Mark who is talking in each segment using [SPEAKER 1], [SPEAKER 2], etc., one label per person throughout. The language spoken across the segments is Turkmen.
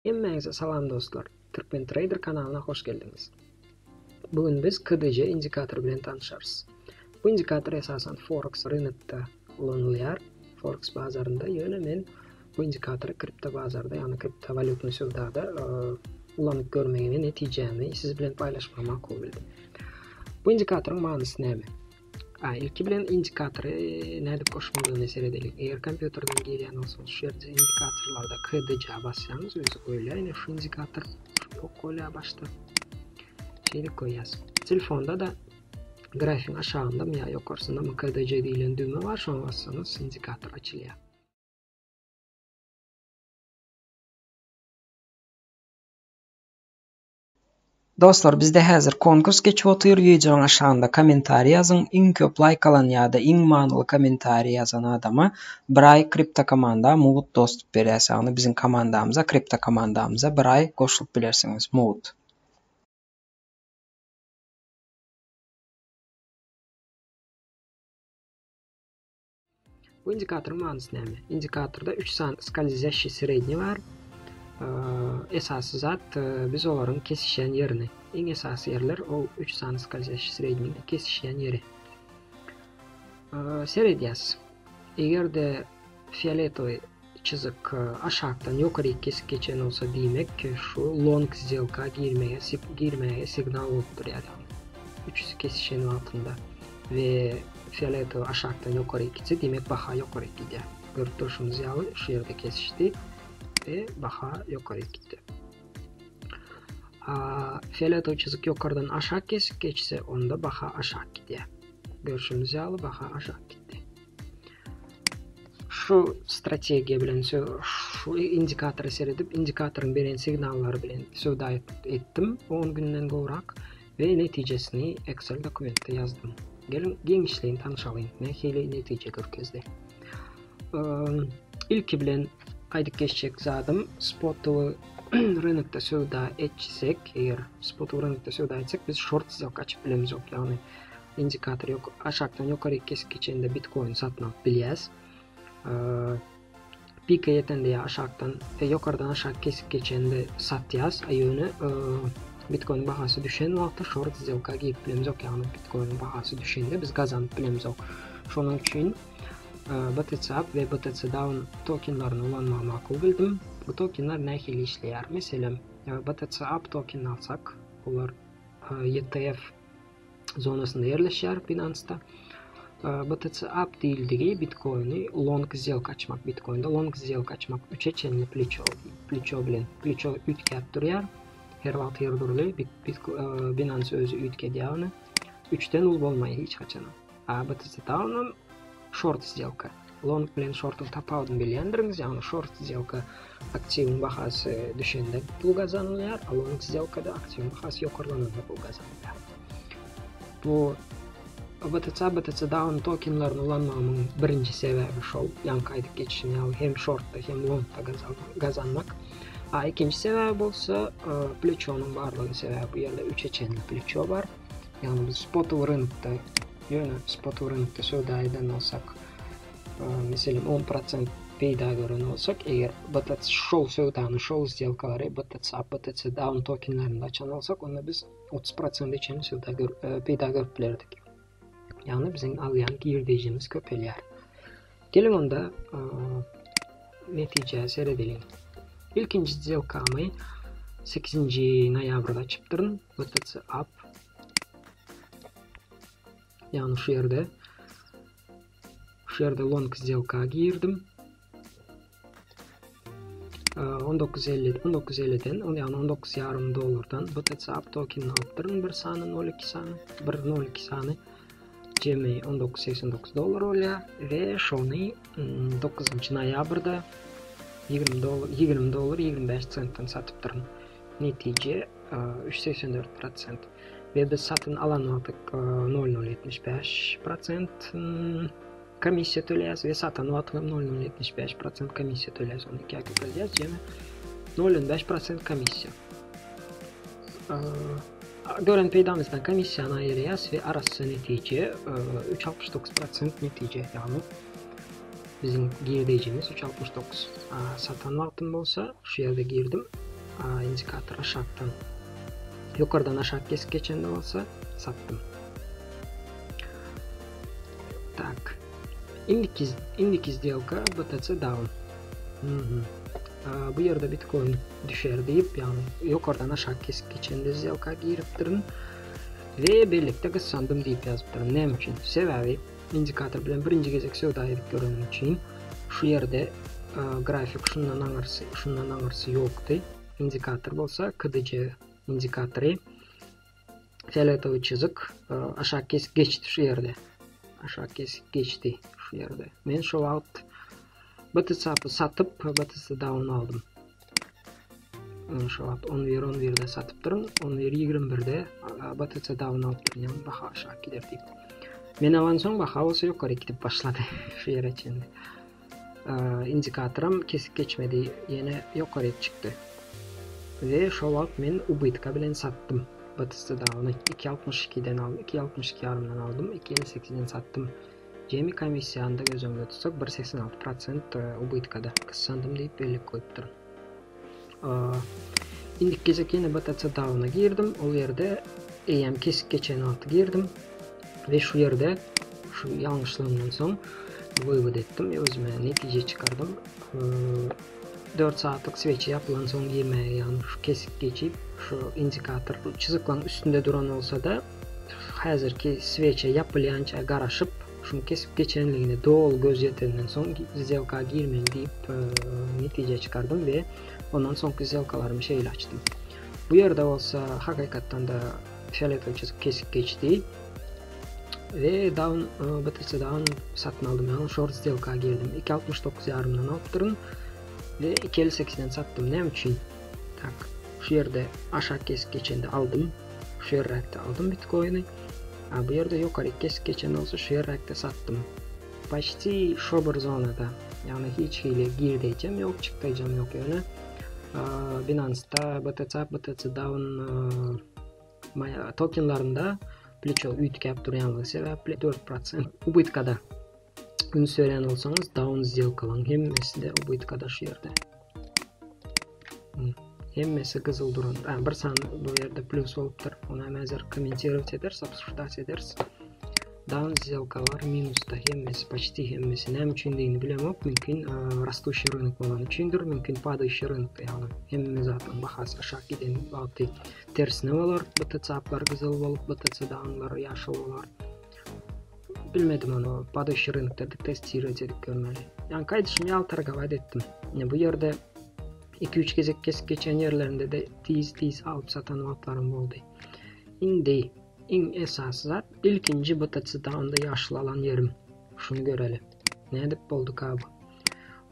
[SPEAKER 1] Hemmäňize salam dostlar! Türkmen Trader kanalyna hoş geldiňiz. Bu gün biz KDJ indikatory bilen tanyşarys. Bu indikator esasan Forex rynokda ulanylýar, Forex bazarynda, ýöne men bu indikatory kripto bazarda, ýagny kriptowalýutny söwdada ulanyp görmegi we netijäni siz bilen paýlaşmagy makul bildim. Bu indikatoryň manysy näme? A, ilki bilen indikatory nädip goşmalydygyny seredeliň. Eger kompýuterden girýän bolsaňyz, şu ýerde indikatorlarda KDC basýaňyz, özi goýulýar. Ine şu indikator ýok bolýar başda. Şeýdip goýýas. Telefonda da grafigiň aşagynda ýa ýokarsynda KDC diýlen düwme bar, şoňa bassaňyz indikator açylýar.
[SPEAKER 2] Dostlar bizde häzir konkurs geçip otyr wideoň aşagynda kommentariý ýazyň iň köp laýk alan ýada iň manyly kommentariý ýazan adama bir aý kripto komanda mugt dostup berýäs ýagny biziň komandamyza kripto komandamyza bir aý goşulyp bilersiňiz mugt.
[SPEAKER 1] Bu indikatoryň manysy näme? Indikatorda 3 sany skolzýaşiý sredniý bar. Esasy zat biz olaryň kesişýän ýerini. Iň esasy ýerler ol 3 sany skolzýaşiý sredniň kesişýän ýeri. Seredýäs. Eger-de fioletowy çyzyk aşakdan ýokaryk kesip geçen bolsa diýmek şu long сделка girmege girmäge signal bolup durýar ýagny üçüsi kesişen wagtynda we fioletowy aşakdan ýokaryk gitse diýmek baha ýokaryk gidýär. Görüp durşumyz ýaly şu ýerde kesişdi we baha ýokaryk gitdi. Fioletowy çyzyk ýokardan aşak kesip geçse onda baha aşak gidýär. Görşümiz ýaly baha aşak gitdi. Şu strategiýa bilen şu indikatora seredip, indikatoryň beren signallary bilen söwda etdim 10 günden gowrak we netijesini Excel dokumentde ýazdym. Geliň giňişleýin tanşalyň, nähili netije görkezdi. Ilki bilen aýdyp geçjek zadym spotowy rynokda söwda etsek, eger spotowy rynokda söwda etsek, biz short сделка açyp bilemizok, ýagny Indikator ýok. Aşakdan ýokaryk kesip geçende bitcoin satyn alyp bilýäs. Pike ýetende ýa aşakdan e, ýokardan aşak kesip geçende satýas. A ýöne bitcoin bahasy düşen wagtda short сделка girip bilemzok. Ýagny bitcoin bahasy düşende biz gazanyp bilemzok. Şonuň üçin BTC up we BTC down tokenlaryny ulanmagy makul bildim. Bu tokenler nähili işleýär? Meselem, BTC up tokenini alsak, olar ETF zonasynda ýerleşýär Binance-da. BTC up diýildigi bitcoini long сделка açmak, bitcoinde long сделка açmak 3-e çenli pleço, pleço bilen, pleço üýtgäp durýar. Her wagt her dürli Binance özi üýtgedýär ony. 3-den uly bolmaýar hiç haçan. A BTC down short сделка. Long bilen shortuň tapawudyny bilýändiriňiz, ýagny short сделка aktiwiň bahasy düşende pul gazanylýar, a long сделkada aktiwiň bahasy ýokarlananda pul gazanylýar. Bu BTC, BTC down tokenlerini ulanmagymyň birinji sebäbi şol, ýaňky aýdyp geçişim ýaly hem shortda hem longda gazanmak. A ikinji sebäbi bolsa pleçonyň barlygy sebäbi bu ýerde 3-e çenli pleço bar. Ýagny biz spotowy rynokda, ýöne spotowy rynokda söwda eden bolsak, meselem 10% peýda gören bolsak, eger BTC şol söwdany, şol сделkalary BTC up, BTC down tokenlerinde açan bolsak, onda biz 30% çenli söwda gör, e, peýda görüp bilerdik. Ýagny biziň alýan girdejimiz köpelýär. Geliň onda e, netijä seredeliň. Ilkinji сделkamy 8-nji noýabrda açypdyryn. BTC up. Ýagny şu ýerde şu ýerde long сделка girdim. 19.50 19.50-den, ýagny 19.5 dollardan BTC up tokenini alypdyryn bir sany 0.2 sany, 1.02 sany. Jemi 19.89 dollar bolýar we şony 9 noýabrda 20 dollar 20 dollar 25 sentden satypdyryn. Netije 3.84 prosent. We biz satyn alan wagty 0.075 prosent komissiýa töleýäs we satan wagty hem 0.075 prosent komissiýa töleýäs. Ony ikä köpeldýäs, jemi 0.5 prosent komissiýa. Gören peýdamyzdan komissiýany aýyrýas we arassa netije 3.69 prosent netije, ýagny biziň girdejimiz 3.69. Satan wagtym bolsa şu ýerde girdim. Indikator aşakdan ýokardan aşak kesip geçende bolsa satdym. Tak. Indiki indiki сделка BTC down. Mhm. Bu ýerde Bitcoin düşer diýip, ýagny ýokardan aşak kesip geçende сделка giripdirin we birlikde gyssandym diýip ýazypdyryn. Näme üçin? Sebäbi indikator bilen birinji gezek söwda edip görenim üçin şu ýerde grafik şundan aňyrsy, şundan aňyrsy ýokdy. Indikator bolsa KDC indikatory fioletowy çyzyk aşak kesip geçdi şu ýerde. Aşak kesip geçdi şu ýerde. Men şu wagt BTC satyp BTC down aldym. Şu wagt 11 11-de satypdyryn. 11 21-de BTC down alypdyryn. Ýagny baha aşak gider diýip. Men alan soň baha bolsa ýokary gidip başlady şu ýere çenli. Indikatoram kesip geçmedi, ýene ýokary çykdy. We şo wagt men ubytka bilen satdym. BTC down'y 2.62-den aldym, 2.62 ýarymdan aldym, 2.58-den satdym. Jemi komissiýany-da göz öňünde tutsak 1.86 prosent ubytkada gyssandym diýip bellik goýupdyryn. Indiki gezek ýene BTC down-a girdim. Ol ýerde eýýäm kesik geçen wagty girdim. We şu ýerde şu ýalňyşlygymdan soň wywod etdim. Özüme netije çykardym. 4 saatlyk sveçi ýapylan soň girmäge, ýagny şu kesik geçip, şu indikator çyzyklaryň üstünde duran bolsa-da, häzirki sveçe ýapylýança garaşyp, şuny kesip geçenligine doly göz ýetenden soň сделка girmeli diýip netije çykardym we ondan soňky сделkalarymy şeýle açdym. Bu ýerde bolsa hakykatdan-da fioletowy çyzyk kesip geçdi we down BTC down satyn aldym. Ýagny short сделка girdim. 2.69 ýarymdan alypdyryn we 2.58-den satdym. Näme üçin? Tak, şu ýerde aşak kesip geçende aldym. Şu ýerräkde aldym bitcoini. A bu ýerde ýokary kesip geçen bolsa şu ýerräkde satdym. Почти şo bir zonada. Ýagny hiç hili girdeýjem ýok, çykdaýjam ýok ýöne Binance-da BTC up, BTC down tokenlarynda plýuço üýtgäp durýanlygy sebäpli 4% ubytkada. Üns berýän bolsaňyz down сделкalaryň hemmesi-de ubytkada şu ýerde. Hemmesi gyzyl duran. Ha, bir sany bu ýerde plus bolupdyr. Ony hem häzir kommentirowat ederis, obsуждать ederis. Down сделкалар minusda hemmesi, почти hemmesi. Näme üçindigini bilemok. Mümkin rastущий rynok bolany üçindir, mümkin падающий rynok, ýagny hemme zadyň bahasy aşak giden wagty tersine bolar. BTC uplar gyzyl bolup, BTC downlar ýaşyl bolar. Bilmedim ony, падающий rynokda testirować edip görmeli. Ýaňky aýdyşym ýaly targować etdim. Bu ýerde 2-3 gezek kesip geçen ýerlerinde-de tiz-tiz alyp satan wagtlarym boldy. Indi iň esasy zat ilkinji BTC downda ýaşyl alan ýerim. Şuny göreli. Nädip bolduka bu?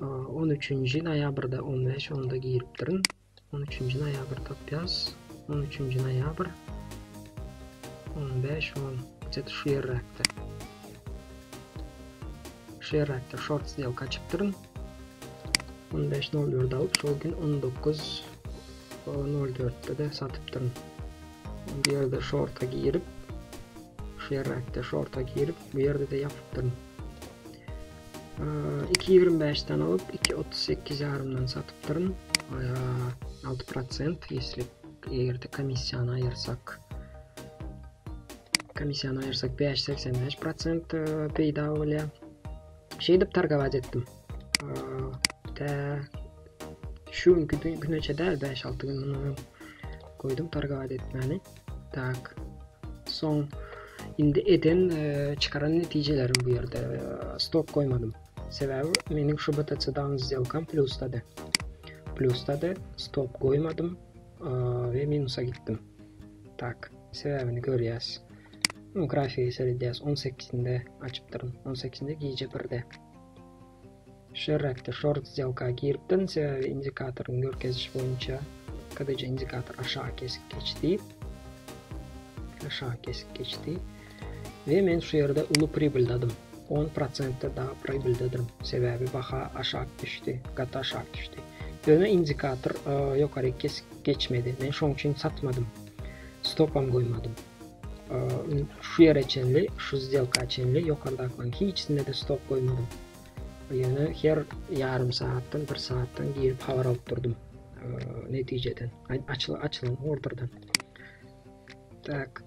[SPEAKER 1] 13-nji noýabrda 15 onda giripdirin. 13-nji noýabr tapýas. 13-nji noýabr 15 10 gde-to şu ýerräkde. Şu ýerräkde short сделка açypdyryn. 15.04 alyp şol gün 19.04-de de satypdyryn. Bu ýerde shorta girip şu ýerräkde shorta girip bu ýerde de ýapypdyryn. 2.25-den alyp 2.38 ýarymdan satypdyryn. 6% если eger-de komissiýany aýyrsak komissiýany aýyrsak 5.85% peýda bolýar. Şeýdip targować etdim. Tä şu günki güneçe däl 5-6 gün mundan öň goýdum targować etmäni. Tak. Soň indi eden e, çykaran netijelerim bu ýerde e, stop goýmadym. Sebäbi meniň şu BTC down сделкam plusdady. Plusdady, stop goýmadym e, we minusa gitdim. Tak, sebäbini görýäs. Grafigi seredýäs. 18-inde açypdyryn. 18-inde gije 1-de. Şerrekde short сделка giripdim, sebäbi indikatoryň görkeziş boýunça KDC indikator aşağı kesip geçdi. Aşağı kesip geçdi. We men şu ýerde uly pribyldadim. 10% daha pribyldadim. Sebäbi baha aşak düşdi, gaty aşak düşdi. Ýöne indikator e, ýokary kesip geçmedi. Men şoň üçin satmadym. Stopam goýmadym. E, şu ýere çenli, şu сделка çenli ýokardakylaryň hiçisinde de stop goýmadym. Ýöne her ýarym sagatdan, bir sagatdan girip habar alyp durdum. netijeden, açylan orderden. Tak.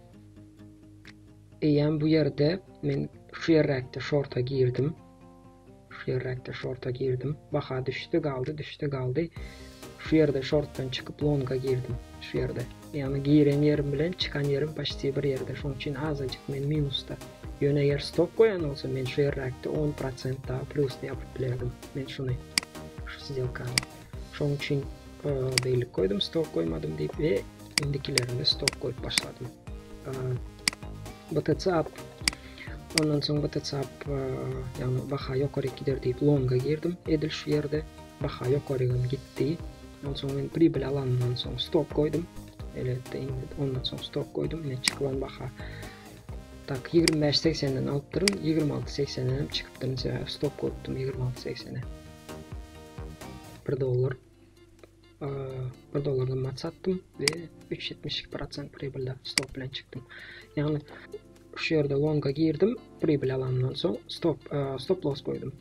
[SPEAKER 1] Eýýäm bu ýerde men şu ýerräkde şorta girdim. Şu ýerräkde şorta girdim. Baha düşdi, galdy, düşdi, galdy. Şu ýerde şortdan çykyp longa girdim. Şu ýerde. Ýagny giren ýerim bilen çykan ýerim почти bir ýerde. Şonuň üçin azajyk men minusda. Ýöne eger stop goýan bolsa men şu ýerräkde 10% daha plusny ýapyp bilerdim. Men şuny şu сделкany. Şonuň üçin e, beýlik goýdum, stop goýmadym diýip we indikilerinde stop goýup başladym. E, BTC up Ondan soň BTC up e, ýagny baha ýokary gider diýip longa girdim. Edil şu ýerde baha ýokarygam gitdi. Ondan soň men pribel alandan soň stop goýdum. Elbetde indi ondan soň stop goýdum. Ine çykylan baha Tak 25.80-den alypdyryn, 26.80-den hem çykypdyryn, sebäbi stop goýupdym 26.80-e. 1 dollar 1 dollardan mat satdym we 3.72% pribylda stop bilen çykdym. Ýagny şu ýerde longa girdim, pribyl alandan soň stop stop loss goýdum.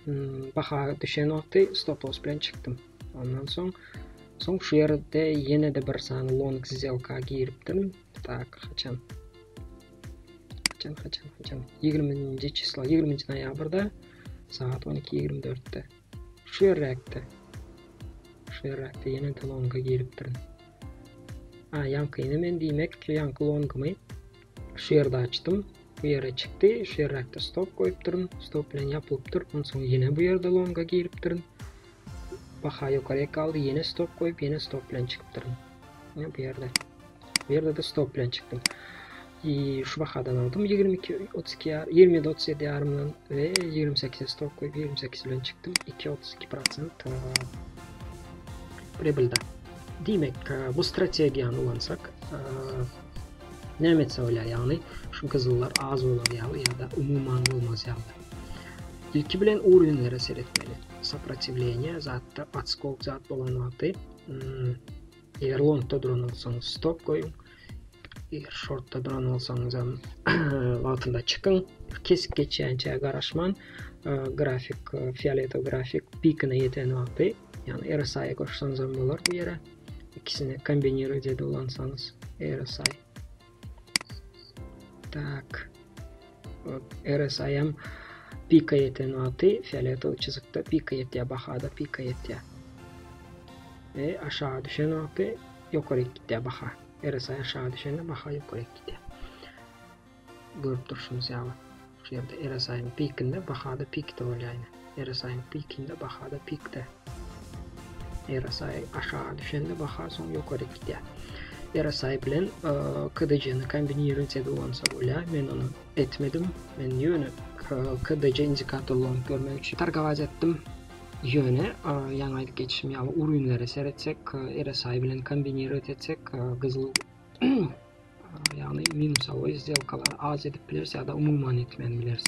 [SPEAKER 1] Hmm, baha düşen wagty stop loss bilen çykdym. Ondan soň soň şu ýerde ýene-de bir sany long сделка giripdim. Tak, haçan? Haçan, haçan, haçan? 20-nji çislo, 20-nji noýabrda saat 12:24-de. Şu ýerräkde. Şu ýerräkde ýene-de longa giripdirin. A, ýaňkyny men diýmek, ýaňky longymy şu ýerde açdym. Bu ýere çykdy, şu ýerräkde stop goýupdyryn. Stop bilen ýapylypdyr. Onsoň ýene bu ýerde longa giripdirin. Baha ýokaryk galdy, ýene stop goýup, ýene stop bilen çykypdyryn. Ýene bu ýerde. Bu ýerde de stop bilen çykdym. I şu bahadan aldym 22 32 ýar, 27 37 ýarymdan we 28 stop goýup 28 bilen çykdym. 2.32% pribylda. Diýmek, bu strategiýany ulansak, näme etse bolýar, ýagny şu gyzyllar az bolar ýaly ýa-da umuman bolmaz ýaly. Ilki bilen uровеньlere seretmeli. Soprotivleniýe zatda отскок zat bolan wagty, hmm, eger longda duran bolsaňyz stop goýuň. Eger shortda duran bolsaňyz hem wagtynda çykyň. Kesip geçýänçä garaşman, grafik, fioletowy grafik pikine ýeten wagty Ýagny RSI-e goşsaňyzam bolar bu ýere. Ikisini kombinirowat edip ulansaňyz RSI. Tak. RSI hem pika ýeten wagty fioletowy çyzykda pika ýetýär, bahada pika ýetýär. We aşağı düşen wagty ýokary gitýär baha. RSI aşağı düşende baha ýokary gitýär. Görüp durşumyz ýaly. Şu ýerde RSI-niň pikinde bahada pikde bolýar ýene. RSI-niň pikinde bahada pikde. RSI aşağı düşende baha soň ýokary gidýär. RSI bilen e, KDC-ni kombinirowat edip ulansa bolýar. Men ony etmedim. Men ýöne KDC indikatorlaryny görmek üçin targować etdim. Ýöne e, ýaňy aýdyp geçişim ýaly urinlere seretsek, RSI bilen kombinirowat etsek, e, gyzyl Ýagny minusowoý сделkalary az edip bileris ýa-da umuman etmän bileris.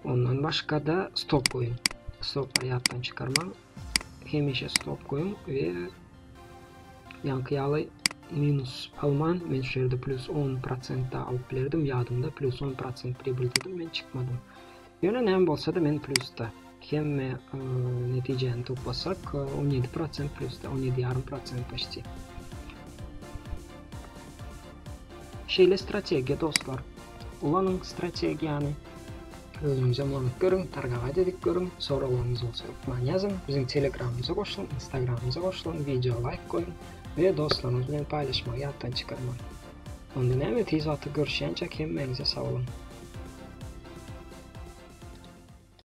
[SPEAKER 1] Ondan başga-da stop goýuň. Stoplary ýatdan çykarmaň. Hemişe stop goýuň we ýaňky ýaly minus alman, men şu ýerde plus 10% da alyp bilerdim, ýadymda plus 10% pribul dedim, men çykmadym. Ýöne näme bolsa-da men plusda. Hemme e, netijäni toplasak 17% e, plusda, 17,5% почти. Şeýle strategiýa dostlar. Ulanyň strategiýany. Özüňizem ulanyp görüň, targabat edip görüň. Soraglaryňyz bolsa hökman ýazyň. Biziň Telegramymyza goşulyň, Instagramymyza goşulyň, wideo laýk goýuň we dostlaryňyz bilen paýlaşmagy ýatdan çykarmaň. Onda näme tiz wagtda görüşýänçäk hemmäňize sag boluň.